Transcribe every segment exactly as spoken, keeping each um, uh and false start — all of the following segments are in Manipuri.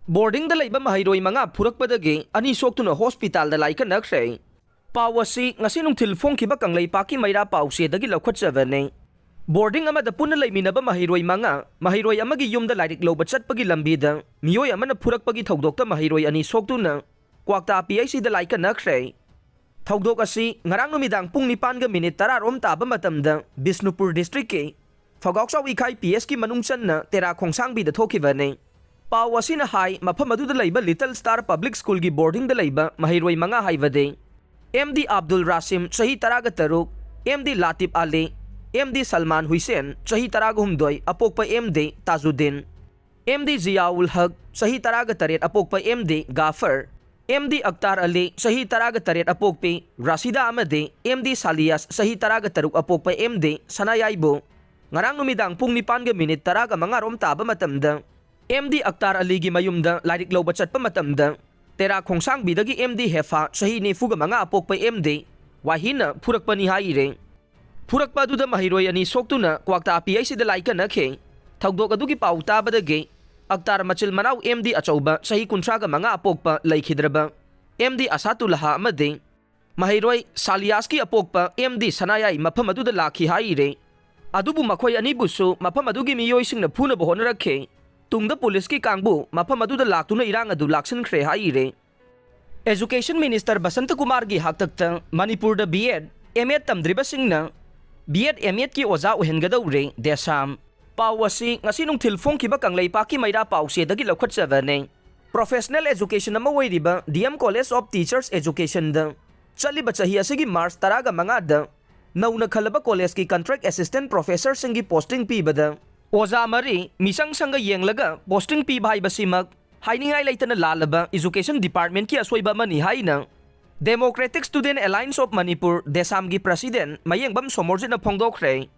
ꯕꯣꯔꯗꯤꯡꯗ ꯂꯩꯕ ꯃꯍꯩꯔꯣꯏ ꯃꯉꯥ ꯐꯨꯔꯛꯄꯗꯒꯤ ꯑꯅꯤ ꯁꯣꯛꯇꯨꯅ ꯍꯣꯁꯄꯤꯇꯥꯜꯗ ꯂꯥꯏꯀꯠꯅꯈ꯭ꯔꯦ꯫ ꯄꯥꯎ ꯑꯁꯤ ꯉꯁꯤ ꯅꯨꯡꯊꯤꯜ ꯐꯣꯡꯈꯤꯕ ꯀꯪꯂꯩꯄꯥꯛꯀꯤ ꯃꯩꯔꯥ ꯄꯥꯎꯆꯦꯗꯒꯤ ꯂꯧꯈꯠꯆꯕꯅꯤ꯫ ꯕꯣꯔꯗꯤꯡ ꯑꯃꯗ ꯄꯨꯟꯅ ꯂꯩꯃꯤꯟꯅꯕ ꯃꯍꯩꯔꯣꯏ ꯃꯉꯥ ꯃꯍꯩꯔꯣꯏ ꯑꯃꯒꯤ ꯌꯨꯝꯗ ꯂꯥꯏꯔꯤꯛ ꯂꯧꯕ ꯆꯠꯄꯒꯤ ꯂꯝꯕꯤꯗ ꯃꯤꯑꯣꯏ ꯑꯃꯅ ꯐꯨꯔꯛꯄꯒꯤ ꯊꯧꯗꯣꯛꯇ ꯃꯍꯩꯔꯣꯏ ꯑꯅꯤ ꯁꯣꯛꯇꯨꯅ ꯀ꯭ꯋꯥꯛꯇꯥ ꯄꯤ ꯑꯩꯆ ꯁꯤꯗ ꯂꯥꯏꯀꯠꯅꯈ꯭ꯔꯦ꯫ ꯊꯧꯗꯣꯛ ꯑꯁꯤ ꯉꯔꯥꯡ ꯅꯨꯃꯤꯗꯥꯡ ꯄꯨꯡ ꯅꯤꯄꯥꯟꯒ ꯃꯤꯅꯤꯠ ꯇꯔꯥ ꯔꯣꯝ ꯇꯥꯕ ꯃꯇꯝꯗ ꯕꯤꯁꯅꯨꯄꯨꯔ ꯗꯤꯁꯇ꯭ꯔꯤꯛꯀꯤ ꯐꯒꯥꯎꯆꯥꯎ ꯏꯈꯥꯏ ꯄꯤ ꯑꯦꯁꯀꯤ ꯃꯅꯨꯡ ꯆꯟꯅ ꯇꯦꯔꯥ ꯈꯣꯡꯁꯥꯡꯕꯤꯗ ꯊꯣꯛꯈꯤꯕꯅꯤ꯫ ꯄꯥꯎ ꯑꯁꯤꯅ ꯍꯥꯏ, ꯃꯐꯝ ꯑꯗꯨꯗ ꯂꯩꯕ ꯂꯤꯇꯜ ꯁ꯭ꯇꯥꯔ ꯄꯕ꯭ꯂꯤꯛ ꯁ꯭ꯀꯨꯜꯒꯤ ꯕꯣꯔꯗꯤꯡꯗ ꯂꯩꯕ ꯃꯍꯩꯔꯣꯏ ꯃꯉꯥ ꯍꯥꯏꯕꯗꯤ, ꯑꯦꯝ ꯗꯤ ꯑꯕꯗꯨꯜ ꯔꯥꯁꯤꯝ, ꯆꯍꯤ ꯇꯔꯥꯒ ꯇꯔꯨꯛ, ꯑꯦꯝ ꯗꯤ ꯂꯥꯇꯤꯞ ꯑꯂꯤ, ꯑꯦꯝ ꯗꯤ ꯁꯜꯃꯥꯟ ꯍꯨꯏꯁꯦꯟ, ꯆꯍꯤ ꯇꯔꯥꯒ ꯍꯨꯝꯗꯣꯏ, ꯑꯄꯣꯛꯄ ꯑꯦꯝ ꯗꯤ ꯇꯥꯖꯨꯗꯤꯟ, ꯑꯦꯝ ꯗꯤ ꯖꯤꯌꯥꯎꯜ ꯍꯛ, ꯆꯍꯤ ꯇꯔꯥꯒ ꯇꯔꯦꯠ, ꯑꯄꯣꯛꯄ ꯑꯦꯝ ꯗꯤ ꯒꯥꯐꯔ, ꯑꯦꯝ ꯗꯤ ꯑꯛꯇꯥꯔ ꯑꯂꯤ, ꯆꯍꯤ ꯇꯔꯥꯒ ꯇꯔꯦꯠ, ꯑꯄꯣꯛꯄꯤ ꯔꯥꯁꯤꯗꯥ ꯑꯃꯗꯤ ꯑꯦꯝ ꯗꯤ ꯁꯥꯂꯤꯌꯥꯁ, ꯆꯍꯤ ꯇꯔꯥꯒ ꯇꯔꯨꯛ, ꯑꯄꯣꯛꯄ ꯑꯦꯝ ꯗꯤ ꯁꯅꯥꯌꯥꯏꯕꯨ ꯉꯔꯥꯡ ꯅꯨꯃꯤꯗꯥꯡ ꯄꯨꯡ ꯅꯤꯄꯥꯟꯒ ꯃꯤꯅꯤꯠ ꯇꯔꯥꯒ ꯃꯉꯥ ꯔꯣꯝ ꯇꯥꯕ ꯃꯇꯝꯗ ꯑꯦꯝ ꯗꯤ ꯑꯛꯇꯥꯔ ꯑꯂꯤꯒꯤ ꯃꯌꯨꯝꯗ ꯂꯥꯏꯔꯤꯛ ꯂꯧꯕ ꯆꯠꯄ ꯃꯇꯝꯗ ꯇꯦꯔꯥ ꯈꯣꯡꯁꯥꯡꯕꯤꯗꯒꯤ ꯑꯦꯝ ꯗꯤ ꯍꯦꯐꯥ, ꯆꯍꯤ ꯅꯤꯐꯨꯒ ꯃꯉꯥ, ꯑꯄꯣꯛꯄ ꯑꯦꯝ ꯗꯤ ꯋꯥꯍꯤꯅ ꯐꯨꯔꯛꯄꯅꯤ ꯍꯥꯏꯔꯦ꯫ ꯐꯨꯔꯛꯄ ꯑꯗꯨꯗ ꯃꯍꯩꯔꯣꯏ ꯑꯅꯤ ꯁꯣꯛꯇꯨꯅ ꯀ꯭ꯋꯥꯛꯇꯥ ꯄꯤ ꯑꯩꯆ ꯁꯤꯗ ꯂꯥꯏꯀꯠꯅꯈꯤ꯫ ꯊꯧꯗꯣꯛ ꯑꯗꯨꯒꯤ ꯄꯥꯎ ꯇꯥꯕꯗꯒꯤ ꯑꯛꯇꯥꯔ ꯃꯆꯤꯜ ꯃꯅꯥꯎ ꯑꯦꯝ ꯗꯤ ꯑꯆꯧꯕ, ꯆꯍꯤ ꯀꯨꯟꯊ꯭ꯔꯥꯒ ꯃꯉꯥ, ꯑꯄꯣꯛꯄ ꯂꯩꯈꯤꯗ꯭ꯔꯕ ꯑꯦꯝ ꯗꯤ ꯑꯁꯥꯇꯨꯜꯂꯥꯍ ꯑꯃꯗꯤ ꯃꯍꯩꯔꯣꯏ ꯁꯥꯂꯤꯌꯥꯁꯀꯤ ꯑꯄꯣꯛꯄ ꯑꯦꯝ ꯗꯤ ꯁꯅꯥꯌꯥꯏ ꯃꯐꯝ ꯑꯗꯨꯗ ꯂꯥꯛꯈꯤ ꯍꯥꯏꯔꯦ꯫ ꯑꯗꯨꯕꯨ ꯃꯈꯣꯏ ꯑꯅꯤꯕꯨꯁꯨ ꯃꯐꯝ ꯑꯗꯨꯒꯤ ꯃꯤꯑꯣꯏꯁꯤꯡꯅ ꯐꯨꯅꯕ ꯍꯣꯠꯅꯔꯛꯈꯤ꯫ ꯇꯨꯡꯗ ꯄꯨꯂꯤꯁꯀꯤ ꯀꯥꯡꯕꯨ ꯃꯐꯝ ꯑꯗꯨꯗ ꯂꯥꯛꯇꯨꯅ ꯏꯔꯥꯡ ꯑꯗꯨ ꯂꯥꯛꯁꯤꯟꯈ꯭ꯔꯦ ꯍꯥꯏꯔꯦ꯫ ꯑꯦꯖꯨꯀꯦꯁꯟ ꯃꯤꯅꯤꯁꯇꯔ ꯕꯁꯟꯇ ꯀꯨꯃꯥꯔꯒꯤ ꯍꯥꯛꯇꯛꯇ ꯃꯅꯤꯄꯨꯔꯗ ꯕꯤ ꯑꯦꯗ, ꯑꯦꯝ ꯑꯦꯗ ꯇꯝꯗ꯭ꯔꯤꯕꯁꯤꯡꯅ ꯕꯤ ꯑꯦꯗ, ꯑꯦꯝ ꯑꯦꯗꯀꯤ ꯑꯣꯖꯥ ꯑꯣꯏꯍꯟꯒꯗꯧꯔꯦ, ꯗꯦꯁꯥꯝ꯫ ꯄꯥꯎ ꯑꯁꯤ ꯉꯁꯤ ꯅꯨꯡꯊꯤꯜ ꯐꯣꯡꯈꯤꯕ ꯀꯪꯂꯩꯄꯥꯛꯀꯤ ꯃꯩꯔꯥ ꯄꯥꯎꯆꯦꯗꯒꯤ ꯂꯧꯈꯠꯆꯕꯅꯤ꯫ ꯄ꯭ꯔꯣꯐꯦꯁꯅꯦꯜ ꯑꯦꯖꯨꯀꯦꯁꯟ ꯑꯃ ꯑꯣꯏꯔꯤꯕ D M college of teachers ꯑꯦꯖꯨꯀꯦꯁꯟꯗ ꯆꯠꯂꯤꯕ ꯆꯍꯤ ꯑꯁꯤꯒꯤ ꯃꯥꯔꯆ ꯇꯔꯥꯒ ꯃꯉꯥꯗ ꯅꯧꯅ ꯈꯜꯂꯕ ꯀꯣꯂꯦꯖꯀꯤ ꯀꯟꯇ꯭ꯔꯦꯛ ꯑꯦꯁꯤꯁꯇꯦꯟꯠ ꯄ꯭ꯔꯣꯐꯦꯁꯔꯁꯤꯡꯒꯤ ꯄꯣꯁꯇꯤꯡ ꯄꯤꯕꯗ ꯑꯣꯖꯥ ꯃꯔꯤ ꯃꯤꯆꯪ ꯁꯪꯒ ꯌꯦꯡꯂꯒ ꯄꯣꯁꯇꯤꯡ ꯄꯤꯕ ꯍꯥꯏꯕꯁꯤꯃꯛ ꯍꯥꯏꯅꯤꯡꯉꯥꯏ ꯂꯩꯇꯅ ꯂꯥꯜꯂꯕ ꯑꯦꯖꯨꯀꯦꯁꯟ ꯗꯤꯄꯥꯔꯠꯃꯦꯟꯠꯀꯤ ꯑꯁꯣꯏꯕ ꯑꯃꯅꯤ ꯍꯥꯏꯅ democratic students alliance of Manipur, ꯗꯦꯁꯥꯝꯒꯤ ꯄ꯭ꯔꯁꯤꯗꯦꯟꯠ ꯃꯌꯦꯡꯕꯝ ꯁꯣꯃꯣꯔꯖꯤꯠꯅ ꯐꯣꯡꯗꯣꯛꯈ꯭ꯔꯦ꯫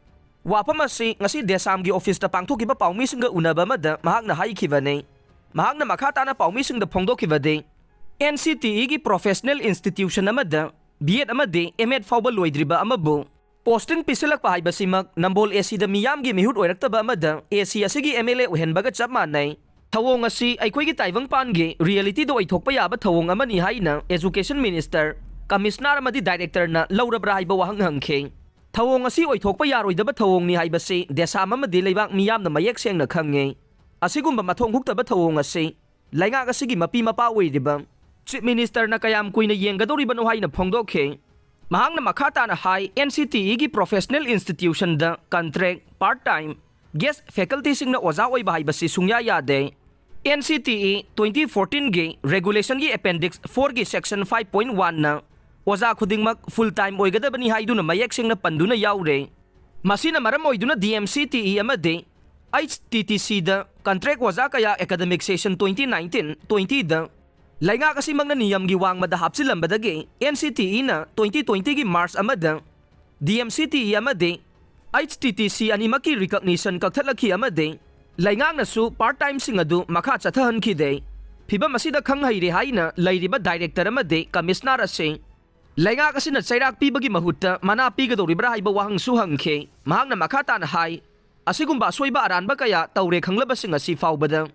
ꯋꯥꯐꯝ ꯑꯁꯤ ꯉꯁꯤ ꯗꯦꯁꯥꯝꯒꯤ ꯑꯣꯐꯤꯁꯇ ꯄꯥꯡꯊꯣꯛꯈꯤꯕ ꯄꯥꯎꯃꯤꯁꯤꯡꯒ ꯎꯅꯕ ꯑꯃꯗ ꯃꯍꯥꯛꯅ ꯍꯥꯏꯈꯤꯕꯅꯤ꯫ ꯃꯍꯥꯛꯅ ꯃꯈꯥ ꯇꯥꯅ ꯄꯥꯎꯃꯤꯁꯤꯡꯗ ꯐꯣꯡꯗꯣꯛꯈꯤꯕꯗꯤ, ꯑꯦꯟ ꯁꯤ ꯇꯤ ꯏꯒꯤ ꯄ꯭ꯔꯣꯐꯦꯁꯅꯦꯜ ꯏꯟꯁꯇꯤꯇ꯭ꯌꯨꯁꯟ ꯑꯃꯗ ꯕꯤ ꯑꯦꯗ ꯑꯃꯗꯤ ꯑꯦꯝ ꯑꯦꯗ ꯐꯥꯎꯕ ꯂꯣꯏꯗ꯭ꯔꯤꯕ ꯑꯃꯕꯨ ꯄꯣꯁꯇꯤꯡ ꯄꯤꯁꯤꯜꯂꯛꯄ ꯍꯥꯏꯕꯁꯤꯃꯛ ꯅꯝꯕꯣꯜ ꯑꯦ ꯁꯤꯗ ꯃꯤꯌꯥꯝꯒꯤ ꯃꯤꯍꯨꯠ ꯑꯣꯏꯔꯛꯇꯕ ꯑꯃꯗ ꯑꯦ ꯁꯤ ꯑꯁꯤꯒꯤ ꯑꯦꯝ ꯑꯦꯜ ꯑꯦ ꯑꯣꯏꯍꯟꯕꯒ ꯆꯞ ꯃꯥꯟꯅꯩ꯫ ꯊꯧꯑꯣꯡ ꯑꯁꯤ ꯑꯩꯈꯣꯏꯒꯤ ꯇꯥꯏꯕꯪꯄꯥꯟꯒꯤ ꯔꯤꯌꯦꯂꯤꯇꯤꯗ ꯑꯣꯏꯊꯣꯛꯄ ꯌꯥꯕ ꯊꯧꯑꯣꯡ ꯑꯃꯅꯤ ꯍꯥꯏꯅ ꯑꯦꯖꯨꯀꯦꯁꯟ ꯃꯤꯅꯤꯁꯇꯔ, ꯀꯃꯤꯁꯅꯔ ꯑꯃꯗꯤ ꯗꯥꯏꯔꯦꯛꯇꯔꯅ ꯂꯧꯔꯕ꯭ꯔꯥ ꯍꯥꯏꯕ ꯋꯥꯍꯪ ꯍꯪꯈꯤ꯫ ꯊꯧꯑꯣꯡ ꯑꯁꯤ ꯑꯣꯏꯊꯣꯛꯄ ꯌꯥꯔꯣꯏꯗꯕ ꯊꯧꯑꯣꯡꯅꯤ ꯍꯥꯏꯕꯁꯤ ꯗꯦꯁ ꯑꯃꯗꯤ ꯂꯩꯕꯥꯛ ꯃꯤꯌꯥꯝꯅ ꯃꯌꯦꯛ ꯁꯦꯡꯅ ꯈꯪꯉꯤ꯫ ꯑꯁꯤꯒꯨꯝꯕ ꯃꯊꯣꯡ ꯍꯨꯛꯇꯕ ꯊꯧꯑꯣꯡ ꯑꯁꯤ ꯂꯩꯉꯥꯛ ꯑꯁꯤꯒꯤ ꯃꯄꯤ ꯃꯄꯥ ꯑꯣꯏꯔꯤꯕ ꯆꯤꯐ ꯃꯤꯅꯤꯁꯇꯔꯅ ꯀꯌꯥꯝ ꯀꯨꯏꯅ ꯌꯦꯡꯒꯗꯧꯔꯤꯕꯅꯣ ꯍꯥꯏꯅ ꯐꯣꯡꯗꯣꯛꯈꯤ꯫ ꯃꯍꯥꯛꯅ ꯃꯈꯥ ꯇꯥꯅ ꯍꯥꯏ, ꯑꯦꯟ ꯁꯤ ꯇꯤ ꯏꯒꯤ ꯄ꯭ꯔꯣꯐꯦꯁꯅꯦꯜ ꯏꯟꯁꯇꯤꯇ꯭ꯌꯨꯁꯟꯗ ꯀꯟꯇ꯭ꯔꯦꯛ, ꯄꯥꯔꯠ ꯇꯥꯏꯝ, ꯒꯦꯁ ꯐꯦꯀꯜꯇꯤꯁꯤꯡꯅ ꯑꯣꯖꯥ ꯑꯣꯏꯕ ꯍꯥꯏꯕꯁꯤ ꯁꯨꯡꯌꯥ ꯌꯥꯗꯦ꯫ N C T E twenty ꯐꯣꯔꯇꯤꯟꯒꯤ ꯔꯦꯒꯨꯂꯦꯁꯟꯒꯤ ꯑꯦꯄꯦꯟꯗꯤꯛꯁ ꯐꯣꯔꯒꯤ ꯁꯦꯛꯁꯟ ꯐꯥꯏꯚ ꯄꯣꯏꯟꯠ ꯋꯥꯟꯅ ꯑꯣꯖꯥ ꯈꯨꯗꯤꯡꯃꯛ ꯐꯨꯜ ꯇꯥꯏꯝ ꯑꯣꯏꯒꯗꯕꯅꯤ ꯍꯥꯏꯗꯨꯅ ꯃꯌꯦꯛ ꯁꯦꯡꯅ ꯄꯟꯗꯨꯅ ꯌꯥꯎꯔꯦ꯫ ꯃꯁꯤꯅ ꯃꯔꯝ ꯑꯣꯏꯗꯨꯅ D M C T E ꯑꯃꯗꯤ ꯑꯩꯆ ꯇꯤ ꯇꯤ ꯁꯤꯗ ꯀꯟꯇ꯭ꯔꯦꯛ ꯑꯣꯖꯥ ꯀꯌꯥ ꯑꯦꯀꯥꯗꯃꯤꯛ ꯁꯦꯁꯟ ꯇ꯭ꯋꯦꯟꯇꯤ ꯅꯥꯏꯟꯇꯤꯟ ꯇ꯭ꯋꯦꯟꯇꯤꯗ ꯂꯩꯉꯥꯛ ꯑꯁꯤꯃꯛꯅ ꯅꯤꯌꯝꯒꯤ ꯋꯥꯡꯃꯗ ꯍꯥꯞꯆꯤꯜꯂꯝꯕꯗꯒꯤ ꯑꯦꯟ ꯁꯤ ꯇꯤ ꯏꯅ ꯇ꯭ꯋꯦꯟꯇꯤ ꯇ꯭ꯋꯦꯟꯇꯤꯒꯤ ꯃꯥꯔꯆ ꯑꯃꯗ D M C T E ꯑꯃꯗꯤ ꯑꯩꯆ ꯇꯤ ꯇꯤ ꯁꯤ ꯑꯅꯤꯃꯛꯀꯤ ꯔꯤꯀꯛꯅꯤꯁꯟ ꯀꯛꯊꯠꯂꯛꯈꯤ ꯑꯃꯗꯤ ꯂꯩꯉꯥꯛꯅꯁꯨ ꯄꯥꯔꯠ ꯇꯥꯏꯝꯁꯤꯡ ꯑꯗꯨ ꯃꯈꯥ ꯆꯠꯊꯍꯟꯈꯤꯗꯦ꯫ ꯐꯤꯚꯝ ꯑꯁꯤꯗ ꯈꯪ ꯍꯩꯔꯦ ꯍꯥꯏꯅ ꯂꯩꯔꯤꯕ ꯗꯥꯏꯔꯦꯛꯇꯔ ꯑꯃꯗꯤ ꯀꯃꯤꯁꯅꯔ ꯑꯁꯤ ꯂꯩꯉꯥꯛ ꯑꯁꯤꯅ ꯆꯩꯔꯥꯛ ꯄꯤꯕꯒꯤ ꯃꯍꯨꯠꯇ ꯃꯅꯥ ꯄꯤꯒꯗꯧꯔꯤꯕ꯭ꯔꯥ ꯍꯥꯏꯕ ꯋꯥꯍꯪꯁꯨ ꯍꯪꯈꯤ꯫ ꯃꯍꯥꯛꯅ ꯃꯈꯥ ꯇꯥꯅ ꯍꯥꯏ, ꯑꯁꯤꯒꯨꯝꯕ ꯑꯁꯣꯏꯕ ꯑꯔꯥꯟꯕ ꯀꯌꯥ ꯇꯧꯔꯦ ꯈꯪꯂꯕꯁꯤꯡ ꯑꯁꯤ ꯐꯥꯎꯕꯗ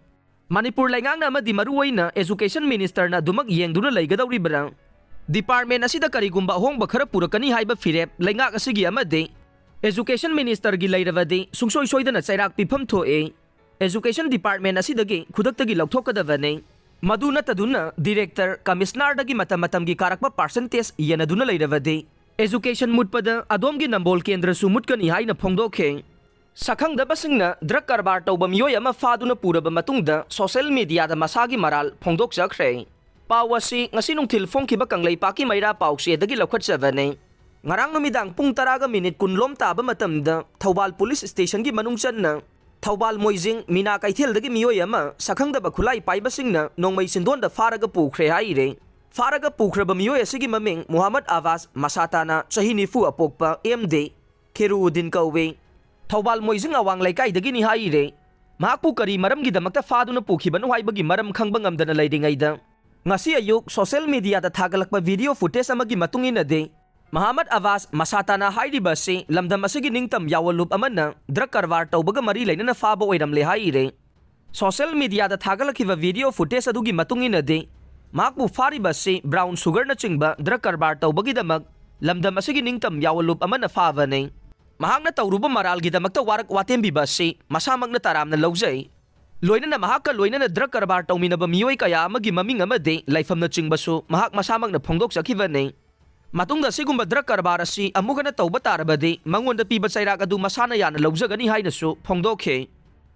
ꯃꯅꯤꯄꯨꯔ ꯂꯩꯉꯥꯛꯅ ꯑꯃꯗꯤ ꯃꯔꯨꯑꯣꯏꯅ ꯑꯦꯖꯨꯀꯦꯁꯟ ꯃꯤꯅꯤꯁꯇꯔꯅ ꯑꯗꯨꯃꯛ ꯌꯦꯡꯗꯨꯅ ꯂꯩꯒꯗꯧꯔꯤꯕ꯭ꯔꯥ? ꯗꯤꯄꯥꯔꯠꯃꯦꯟ ꯑꯁꯤꯗ ꯀꯔꯤꯒꯨꯝꯕ ꯑꯍꯣꯡꯕ ꯈꯔ ꯄꯨꯔꯛꯀꯅꯤ ꯍꯥꯏꯕ ꯐꯤꯔꯦꯞ ꯂꯩꯉꯥꯛ ꯑꯁꯤꯒꯤ ꯑꯃꯗꯤ ꯑꯦꯖꯨꯀꯦꯁꯟ ꯃꯤꯅꯤꯁꯇꯔꯒꯤ ꯂꯩꯔꯕꯗꯤ ꯁꯨꯡꯁꯣꯏ ꯁꯣꯏꯗꯅ ꯆꯩꯔꯥꯛ ꯄꯤꯐꯝ ꯊꯣꯛꯏ꯫ ꯑꯦꯖꯨꯀꯦꯁꯟ ꯗꯤꯄꯥꯔꯠꯃꯦꯟ ꯑꯁꯤꯗꯒꯤ ꯈꯨꯗꯛꯇꯒꯤ ꯂꯧꯊꯣꯛꯀꯗꯕꯅꯤ꯫ ꯃꯗꯨ ꯅꯠꯇꯗꯨꯅ ꯗꯤꯔꯦꯛꯇꯔ, ꯀꯃꯤꯁꯅꯔꯗꯒꯤ ꯃꯇꯝ ꯃꯇꯝꯒꯤ ꯀꯥꯔꯛꯄ ꯄꯥꯔꯁꯦꯟꯇꯦꯖ ꯌꯦꯟꯅꯗꯨꯅ ꯂꯩꯔꯕꯗꯤ ꯑꯦꯖꯨꯀꯦꯁꯟ ꯃꯨꯠꯄꯗ ꯑꯗꯣꯝꯒꯤ ꯅꯝꯕꯣꯜ ꯀꯦꯟꯗ꯭ꯔꯁꯨ ꯃꯨꯠꯀꯅꯤ ꯍꯥꯏꯅ ꯐꯣꯡꯗꯣꯛꯈꯤ꯫ ꯁꯛꯈꯪꯗꯕꯁꯤꯡꯅ ꯗ꯭ꯔꯒ ꯀꯔꯕꯥꯔ ꯇꯧꯕ ꯃꯤꯑꯣꯏ ꯑꯃ ꯐꯥꯗꯨꯅ ꯄꯨꯔꯕ ꯃꯇꯨꯡꯗ ꯁꯣꯁꯦꯜ ꯃꯤꯗꯤꯌꯥꯗ ꯃꯁꯥꯒꯤ ꯃꯔꯥꯜ ꯐꯣꯡꯗꯣꯛꯆꯈ꯭ꯔꯦ꯫ ꯄꯥꯎ ꯑꯁꯤ ꯉꯁꯤ ꯅꯨꯡꯊꯤꯜ ꯐꯣꯡꯈꯤꯕ ꯀꯪꯂꯩꯄꯥꯛꯀꯤ ꯃꯩꯔꯥ ꯄꯥꯎꯆꯦꯗꯒꯤ ꯂꯧꯈꯠꯆꯕꯅꯤ꯫ ꯉꯔꯥꯡ ꯅꯨꯃꯤꯗꯥꯡ ꯄꯨꯡ ꯇꯔꯥꯒ ꯃꯤꯅꯤꯠ ꯀꯨꯟꯂꯣꯝ ꯇꯥꯕ ꯃꯇꯝꯗ ꯊꯧꯕꯥꯜ ꯄꯨꯂꯤꯁ ꯁ꯭ꯇꯦꯁꯟꯒꯤ ꯃꯅꯨꯡ ꯆꯟꯅ ꯊꯧꯕꯥꯜ ꯃꯣꯏꯖꯤꯡ ꯃꯤꯅꯥ ꯀꯩꯊꯦꯜꯗꯒꯤ ꯃꯤꯑꯣꯏ ꯑꯃ ꯁꯛꯈꯪꯗꯕ ꯈꯨꯠꯂꯥꯏ ꯄꯥꯏꯕꯁꯤꯡꯅ ꯅꯣꯡꯃꯩ ꯆꯤꯟꯗꯣꯟꯗ ꯐꯥꯔꯒ ꯄꯨꯈ꯭ꯔꯦ ꯍꯥꯏꯔꯦ꯫ ꯐꯥꯔꯒ ꯄꯨꯈ꯭ꯔꯕ ꯃꯤꯑꯣꯏ ꯑꯁꯤꯒꯤ ꯃꯃꯤꯡ ꯃꯨꯍꯝꯃꯗ ꯑꯕꯥꯁ ꯃꯁꯥꯇꯥꯅ ꯆꯍꯤ ꯅꯤꯐꯨ ꯑꯄꯣꯛꯄ ꯑꯦꯝ ꯗꯤ ꯈꯦꯔꯨꯎꯗꯤꯟ ꯀꯧꯏ꯫ ꯊꯧꯕꯥꯜ ꯃꯣꯏꯖꯤꯡ ꯑꯋꯥꯡ ꯂꯩꯀꯥꯏꯗꯒꯤꯅꯤ ꯍꯥꯏꯔꯦ꯫ ꯃꯍꯥꯛꯄꯨ ꯀꯔꯤ ꯃꯔꯝꯒꯤꯗꯃꯛꯇ ꯐꯥꯗꯨꯅ ꯄꯨꯈꯤꯕꯅꯣ ꯍꯥꯏꯕꯒꯤ ꯃꯔꯝ ꯈꯪꯕ ꯉꯝꯗꯅ ꯂꯩꯔꯤꯉꯩꯗ, ꯉꯁꯤ ꯑꯌꯨꯛ ꯁꯣꯁꯦꯜ ꯃꯤꯗꯤꯌꯥꯗ ꯊꯥꯒꯠꯂꯛꯄ ꯚꯤꯗꯤꯑꯣ ꯐꯨꯇꯦꯖ ꯑꯃꯒꯤ ꯃꯇꯨꯡ ꯏꯟꯅꯗꯤ, ꯃꯍꯥꯃꯗ ꯑꯕꯥꯁ ꯃꯁꯥꯇꯥꯅ ꯍꯥꯏꯔꯤꯕ ꯑꯁꯤ ꯂꯝꯗꯝ ꯑꯁꯤꯒꯤ ꯅꯤꯡꯇꯝ ꯌꯥꯑꯣꯟꯂꯨꯞ ꯑꯃꯅ ꯗ꯭ꯔꯒ ꯀꯔꯕꯥꯔ ꯇꯧꯕꯒ ꯃꯔꯤ ꯂꯩꯅꯅ ꯐꯥꯕ ꯑꯣꯏꯔꯝꯂꯦ ꯍꯥꯏꯔꯦ꯫ ꯁꯣꯁꯤꯌꯦꯜ ꯃꯤꯗꯤꯌꯥꯗ ꯊꯥꯒꯠꯂꯛꯈꯤꯕ ꯚꯤꯗꯤꯑꯣ ꯐꯨꯇꯦꯖ ꯑꯗꯨꯒꯤ ꯃꯇꯨꯡ ꯏꯟꯅꯗꯤ, ꯃꯍꯥꯛꯄꯨ ꯐꯥꯔꯤꯕ ꯑꯁꯤ ꯕ꯭ꯔꯥꯎꯟ ꯁꯨꯒꯔꯅꯆꯤꯡꯕ ꯗ꯭ꯔꯒ ꯀꯔꯕꯥꯔ ꯇꯧꯕꯒꯤꯗꯃꯛ ꯂꯝꯗꯝ ꯑꯁꯤꯒꯤ ꯅꯤꯡꯇꯝ ꯌꯥꯑꯣꯟ ꯂꯨꯞ ꯑꯃꯅ ꯐꯥꯕꯅꯤ꯫ ꯃꯍꯥꯛꯅ ꯇꯧꯔꯨꯕ ꯃꯔꯥꯜꯒꯤꯗꯃꯛꯇ ꯋꯥꯔꯛ ꯋꯥꯇꯦꯝꯕꯤꯕ ꯑꯁꯤ ꯃꯁꯥꯃꯛꯅ ꯇꯔꯥꯝꯅ ꯂꯧꯖꯩ꯫ ꯂꯣꯏꯅꯅ ꯃꯍꯥꯛꯀ ꯂꯣꯏꯅꯅ ꯗ꯭ꯔꯒ ꯀꯔꯕꯥꯔ ꯇꯧꯃꯤꯟꯅꯕ ꯃꯤꯑꯣꯏ ꯀꯌꯥ ꯑꯃꯒꯤ ꯃꯃꯤꯡ ꯑꯃꯗꯤ ꯂꯩꯐꯝꯅꯆꯤꯡꯕꯁꯨ ꯃꯍꯥꯛ ꯃꯁꯥꯃꯛꯅ ꯐꯣꯡꯗꯣꯛꯆꯈꯤꯕꯅꯤ꯫ ꯃꯇꯨꯡꯗ ꯑꯁꯤꯒꯨꯝꯕ ꯗ꯭ꯔꯒ ꯀꯔꯕꯥꯔ ꯑꯁꯤ ꯑꯃꯨꯛ ꯍꯟꯅ ꯇꯧꯕ ꯇꯥꯔꯕꯗꯤ ꯃꯉꯣꯟꯗ ꯄꯤꯕ ꯆꯩꯔꯥꯛ ꯑꯗꯨ ꯃꯁꯥꯅ ꯌꯥꯅ ꯂꯧꯖꯒꯅꯤ ꯍꯥꯏꯅꯁꯨ ꯐꯣꯡꯗꯣꯛꯈꯤ꯫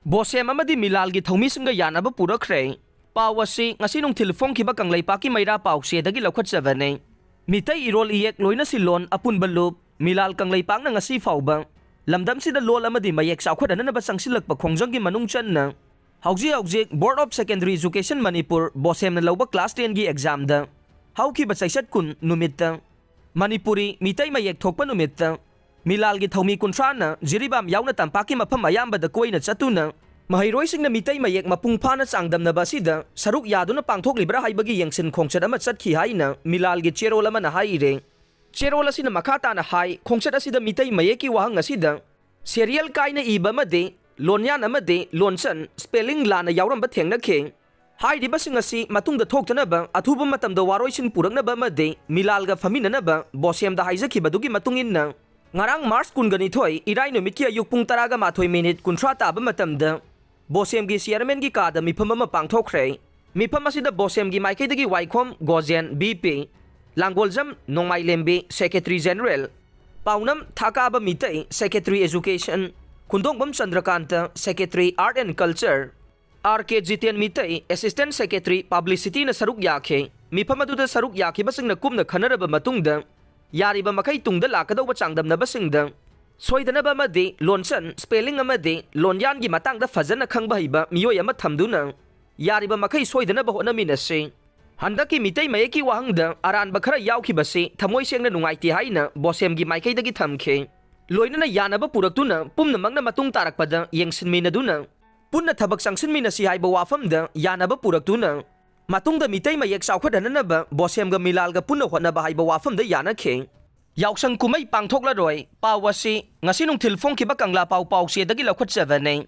ꯕꯣꯁꯦꯝ ꯑꯃꯗꯤ ꯃꯤꯂꯥꯜꯒꯤ ꯊꯧꯃꯤꯁꯤꯡꯒ ꯌꯥꯅꯕ ꯄꯨꯔꯛꯈ꯭ꯔꯦ꯫ ꯄꯥꯎ ꯑꯁꯤ ꯉꯁꯤ ꯅꯨꯡꯊꯤꯜ ꯐꯣꯡꯈꯤꯕ ꯀꯪꯂꯩꯄꯥꯛꯀꯤ ꯃꯩꯔꯥ ꯄꯥꯎꯆꯦꯗꯒꯤ ꯂꯧꯈꯠꯆꯕꯅꯤ꯫ ꯃꯤꯇꯩ ꯏꯔꯣꯜ ꯏꯌꯦꯛ ꯂꯣꯏꯅ ꯁꯤꯜꯂꯣꯟ ꯑꯄꯨꯟꯕ ꯂꯨꯞ ꯃꯤꯂꯥꯜ ꯀꯪꯂꯩꯄꯥꯛꯅ ꯉꯁꯤ ꯐꯥꯎꯕ ꯂꯝꯗꯝꯁꯤꯗ ꯂꯣꯜ ꯑꯃꯗꯤ ꯃꯌꯦꯛ ꯆꯥꯎꯈꯠꯍꯟꯅꯕ ꯆꯪꯁꯤꯜꯂꯛꯄ ꯈꯣꯡꯖꯪꯒꯤ ꯃꯅꯨꯡ ꯆꯟꯅ ꯍꯧꯖꯤꯛ ꯍꯧꯖꯤꯛ Board of Secondary Education Manipur, ꯕꯣꯁꯦꯝꯅ ꯂꯧꯕ class ten ꯒꯤ exam ꯗ ꯍꯧꯈꯤꯕ ꯆꯩꯆꯠ ꯀꯨꯟ ꯅꯨꯃꯤꯠꯇ ꯃꯅꯤꯄꯨꯔꯤ ꯃꯤꯇꯩ ꯃꯌꯦꯛ ꯊꯣꯛꯄ ꯅꯨꯃꯤꯠꯇ ꯃꯤꯂꯥꯜꯒꯤ ꯊꯧꯃꯤ ꯀꯨꯟꯊ꯭ꯔꯥꯅ ꯖꯤꯔꯤꯕꯥꯝ ꯌꯥꯎꯅ ꯇꯝꯄꯥꯛꯀꯤ ꯃꯐꯝ ꯑꯌꯥꯝꯕꯗ ꯀꯣꯏꯅ ꯆꯠꯇꯨꯅ ꯃꯍꯩꯔꯣꯏꯁꯤꯡꯅ ꯃꯤꯇꯩ ꯃꯌꯦꯛ ꯃꯄꯨꯡ ꯐꯥꯅ ꯆꯥꯡꯗꯝꯅꯕ ꯑꯁꯤꯗ ꯁꯔꯨꯛ ꯌꯥꯗꯨꯅ ꯄꯥꯡꯊꯣꯛꯂꯤꯕ꯭ꯔꯥ ꯍꯥꯏꯕꯒꯤ ꯌꯦꯡꯁꯤꯟ ꯈꯣꯡꯆꯠ ꯑꯃ ꯆꯠꯈꯤ ꯍꯥꯏꯅ ꯃꯤꯂꯥꯜꯒꯤ ꯆꯦꯔꯣꯜ ꯑꯃꯅ ꯍꯥꯏꯔꯦ꯫ ꯆꯦꯔꯣꯜ ꯑꯁꯤꯅ ꯃꯈꯥ ꯇꯥꯅ ꯍꯥꯏ, ꯈꯣꯡꯆꯠ ꯑꯁꯤꯗ ꯃꯤꯇꯩ ꯃꯌꯦꯛꯀꯤ ꯋꯥꯍꯪ ꯑꯁꯤꯗ serial ꯀꯥꯏꯅ ꯏꯕ ꯑꯃꯗꯤ ꯂꯣꯟꯌꯥꯟ ꯑꯃꯗꯤ ꯂꯣꯟꯆꯟ, spelling, ꯂꯥꯟꯅ ꯌꯥꯎꯔꯝꯕ ꯊꯦꯡꯅꯈꯤ꯫ ꯍꯥꯏꯔꯤꯕꯁꯤꯡ ꯑꯁꯤ ꯃꯇꯨꯡꯗ ꯊꯣꯛꯇꯅꯕ ꯑꯊꯨꯕ ꯃꯇꯝꯗ ꯋꯥꯔꯣꯏꯁꯤꯟ ꯄꯨꯔꯛꯅꯕ ꯑꯃꯗꯤ ꯃꯤꯂꯥꯜꯒ ꯐꯝꯃꯤꯟꯅꯅꯕ ꯕꯣꯁꯦꯝꯗ ꯍꯥꯏꯖꯈꯤꯕꯗꯨꯒꯤ ꯃꯇꯨꯡ ꯏꯟꯅ, ꯉꯔꯥꯡ ꯃꯥꯔꯆ ꯀꯨꯟꯒ ꯅꯤꯊꯣꯏ, ꯏꯔꯥꯏ ꯅꯨꯃꯤꯠꯀꯤ ꯑꯌꯨꯛ ꯄꯨꯡ ꯇꯔꯥꯒ ꯃꯥꯊꯣꯏ ꯃꯤꯅꯤꯠ ꯀꯨꯟꯊ꯭ꯔꯥ ꯇꯥꯕ ꯃꯇꯝꯗ ꯕꯣꯁꯦꯝꯒꯤ ꯆꯤꯌꯔꯃꯦꯟꯒꯤ ꯀꯥꯗ ꯃꯤꯐꯝ ꯑꯃ ꯄꯥꯡꯊꯣꯛꯈ꯭ꯔꯦ꯫ ꯃꯤꯐꯝ ꯑꯁꯤꯗ ꯕꯣꯁꯦꯝꯒꯤ ꯃꯥꯏꯀꯩꯗꯒꯤ Waikhom Gojen, B P, Langoljam Nongmailembi, secretary general, Paonam Thakaba Meitei, secretary education, Khundongbam Chandrakanta, secretary art and culture, R K Jiten Meitei, assistant secretary ꯄꯕ꯭ꯂꯤꯁꯤꯇꯤꯅ ꯁꯔꯨꯛ ꯌꯥꯈꯤ꯫ ꯃꯤꯐꯝ ꯑꯗꯨꯗ ꯁꯔꯨꯛ ꯌꯥꯈꯤꯕꯁꯤꯡꯅ ꯀꯨꯞꯅ ꯈꯟꯅꯔꯕ ꯃꯇꯨꯡꯗ, ꯌꯥꯔꯤꯕ ꯃꯈꯩ ꯇꯨꯡꯗ ꯂꯥꯛꯀꯗꯧꯕ ꯆꯥꯡꯗꯝꯅꯕꯁꯤꯡꯗ ꯁꯣꯏꯗꯅꯕ ꯑꯃꯗꯤ ꯂꯣꯟꯆꯟ, spelling ꯑꯃꯗꯤ ꯂꯣꯟꯌꯥꯟꯒꯤ ꯃꯇꯥꯡꯗ ꯐꯖꯅ ꯈꯪꯕ ꯍꯩꯕ ꯃꯤꯑꯣꯏ ꯑꯃ ꯊꯝꯗꯨꯅ ꯌꯥꯔꯤꯕ ꯃꯈꯩ ꯁꯣꯏꯗꯅꯕ ꯍꯣꯠꯅꯃꯤꯟꯅꯁꯤ꯫ ꯍꯟꯗꯛꯀꯤ ꯃꯤꯇꯩ ꯃꯌꯦꯛꯀꯤ ꯋꯥꯍꯪꯗ ꯑꯔꯥꯟꯕ ꯈꯔ ꯌꯥꯎꯈꯤꯕꯁꯤ ꯊꯃꯣꯏ ꯁꯦꯡꯅ ꯅꯨꯡꯉꯥꯏꯇꯦ ꯍꯥꯏꯅ ꯕꯣꯁꯦꯝꯒꯤ ꯃꯥꯏꯀꯩꯗꯒꯤ ꯊꯝꯈꯤ꯫ ꯂꯣꯏꯅꯅ ꯌꯥꯅꯕ ꯄꯨꯔꯛꯇꯨꯅ ꯄꯨꯝꯅꯃꯛꯅ ꯃꯇꯨꯡ ꯇꯥꯔꯛꯄꯗ ꯌꯦꯡꯁꯤꯟꯃꯤꯟꯅꯗꯨꯅ ꯄꯨꯟꯅ ꯊꯕꯛ ꯆꯪꯁꯤꯟꯃꯤꯟꯅꯁꯤ ꯍꯥꯏꯕ ꯋꯥꯐꯝꯗ ꯌꯥꯅꯕ ꯄꯨꯔꯛꯇꯨꯅ ꯃꯇꯨꯡꯗ ꯃꯤꯇꯩ ꯃꯌꯦꯛ ꯆꯥꯎꯈꯠꯍꯟꯅꯅꯕ ꯕꯣꯁꯦꯝꯒ ꯃꯤꯂꯥꯜꯒ ꯄꯨꯟꯅ ꯍꯣꯠꯅꯕ ꯍꯥꯏꯕ ꯋꯥꯐꯝꯗ ꯌꯥꯅꯈꯤ꯫ ꯌꯥꯎꯁꯪ ꯀꯨꯝꯍꯩ ꯄꯥꯡꯊꯣꯛꯂꯔꯣꯏ꯫ ꯄꯥꯎ ꯑꯁꯤ ꯉꯁꯤ ꯅꯨꯡꯊꯤꯜ ꯐꯣꯡꯈꯤꯕ ꯀꯪꯂꯥ ꯄꯥꯎ ꯄꯥꯎꯆꯦꯗꯒꯤ ꯂꯧꯈꯠꯆꯕꯅꯤ꯫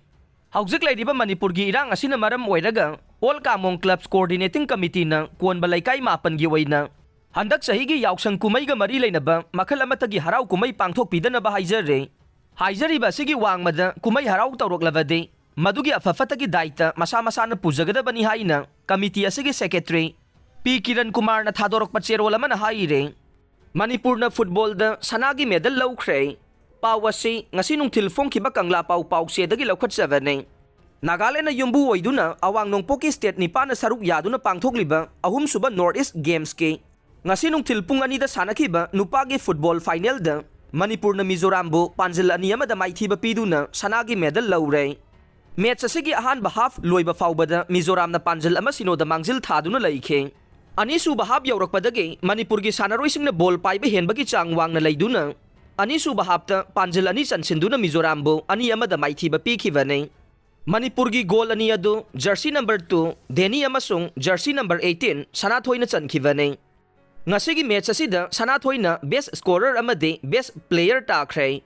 ꯍꯧꯖꯤꯛ ꯂꯩꯔꯤꯕ ꯃꯅꯤꯄꯨꯔꯒꯤ ꯏꯔꯥꯡ ꯑꯁꯤꯅ ꯃꯔꯝ ꯑꯣꯏꯔꯒ All Kamong Clubs Coordinating Committeeꯅ ꯀꯣꯟꯕ ꯂꯩꯀꯥꯏ ꯃꯥꯄꯟꯒꯤ ꯑꯣꯏꯅ ꯍꯟꯗꯛ ꯆꯍꯤꯒꯤ ꯌꯥꯎꯁꯪ ꯀꯨꯝꯍꯩꯒ ꯃꯔꯤ ꯂꯩꯅꯕ ꯃꯈꯜ ꯑꯃꯠꯇꯒꯤ ꯍꯔꯥꯎ ꯀꯨꯝꯍꯩ ꯄꯥꯡꯊꯣꯛꯄꯤꯗꯅꯕ ꯍꯥꯏꯖꯔꯤ꯫ ꯍꯥꯏꯖꯔꯤꯕ ꯑꯁꯤꯒꯤ ꯋꯥꯡꯃꯗ ꯀꯨꯝꯍꯩ ꯍꯔꯥꯎ ꯇꯧꯔꯛꯂꯕꯗꯤ ꯃꯗꯨꯒꯤ ꯑꯐ ꯐꯠꯇꯒꯤ ꯗꯥꯏꯇ ꯃꯁꯥ ꯃꯁꯥꯅ ꯄꯨꯖꯒꯗꯕꯅꯤ ꯍꯥꯏꯅ committee ꯑꯁꯤꯒꯤ secretary ꯄꯤ ꯀꯤꯔꯟ ꯀꯨꯃꯥꯔꯅ ꯊꯥꯗꯣꯔꯛꯄ ꯆꯦꯔꯣꯜ ꯑꯃꯅ ꯍꯥꯏꯔꯦ꯫ ꯃꯅꯤꯄꯨꯔꯅ ꯐꯨꯠꯕꯣꯜꯗ ꯁꯅꯥꯒꯤ ꯃꯦꯗꯜ ꯂꯧꯈ꯭ꯔꯦ꯫ ꯄꯥꯎ ꯑꯁꯤ ꯉꯁꯤ ꯅꯨꯡꯊꯤꯜ ꯐꯣꯡꯈꯤꯕ ꯀꯪꯂꯥ ꯄꯥꯎ ꯄꯥꯎꯆꯦꯗꯒꯤ ꯂꯧꯈꯠꯆꯕꯅꯤ꯫ ꯅꯥꯒꯥꯂꯦꯟꯗ ꯌꯨꯝꯕꯨ ꯑꯣꯏꯗꯨꯅ ꯑꯋꯥꯡ ꯅꯣꯡꯄꯣꯛꯀꯤ state ꯅꯤꯄꯥꯟꯅ ꯁꯔꯨꯛ ꯌꯥꯗꯨꯅ ꯄꯥꯡꯊꯣꯛꯂꯤꯕ ꯑꯍꯨꯝꯁꯨꯕ North East Gamesꯀꯤ ꯉꯁꯤ ꯅꯨꯡꯊꯤꯜ ꯄꯨꯡ ꯑꯅꯤꯗ ꯁꯥꯟꯅꯈꯤꯕ ꯅꯨꯄꯥꯒꯤ ꯐꯨꯠꯕꯣꯜ finalꯗ ꯃꯅꯤꯄꯨꯔꯅ ꯃꯤꯖꯣꯔꯥꯝꯕꯨ ꯄꯥꯟꯖꯤꯜ ꯑꯅꯤ ꯑꯃꯗ ꯃꯥꯏꯊꯤꯕ ꯄꯤꯗꯨꯅ ꯁꯅꯥꯒꯤ ꯃꯦꯗꯜ ꯂꯧꯔꯦ꯫ Match ꯑꯁꯤꯒꯤ ꯑꯍꯥꯟꯕ half ꯂꯣꯏꯕ ꯐꯥꯎꯕꯗ ꯃꯤꯖꯣꯔꯥꯝꯅ ꯄꯥꯟꯖꯤꯜ ꯑꯃ ꯁꯤꯅꯣꯗ ꯃꯥꯡꯖꯤꯜ ꯊꯥꯗꯨꯅ ꯂꯩꯈꯤ꯫ ꯑꯅꯤꯁꯨꯕ half ꯌꯧꯔꯛꯄꯗꯒꯤ ꯃꯅꯤꯄꯨꯔꯒꯤ ꯁꯥꯟꯅꯔꯣꯏꯁꯤꯡꯅ ꯕꯣꯜ ꯄꯥꯏꯕ ꯍꯦꯟꯕꯒꯤ ꯆꯥꯡ ꯋꯥꯡꯅ ꯂꯩꯗꯨꯅ ꯑꯅꯤꯁꯨꯕ halfꯇ ꯄꯥꯟꯖꯤꯜ ꯑꯅꯤ ꯆꯟꯁꯤꯟꯗꯨꯅ ꯃꯤꯖꯣꯔꯥꯝꯕꯨ ꯑꯅꯤ ꯑꯃꯗ ꯃꯥꯏꯊꯤꯕ ꯄꯤꯈꯤꯕꯅꯤ꯫ ꯃꯅꯤꯄꯨꯔꯒꯤ ꯒꯣꯜ ꯑꯅꯤ ꯑꯗꯨ jersey number two ꯗꯦꯅꯤ ꯑꯃꯁꯨꯡ jersey number eighteen ꯁꯅꯥꯊꯣꯏꯅ ꯆꯟꯈꯤꯕꯅꯤ꯫ ꯉꯁꯤꯒꯤ match ꯑꯁꯤꯗ ꯁꯅꯥꯊꯣꯏꯅ best scorer ꯑꯃꯗꯤ best player ꯇꯥꯈ꯭ꯔꯦ꯫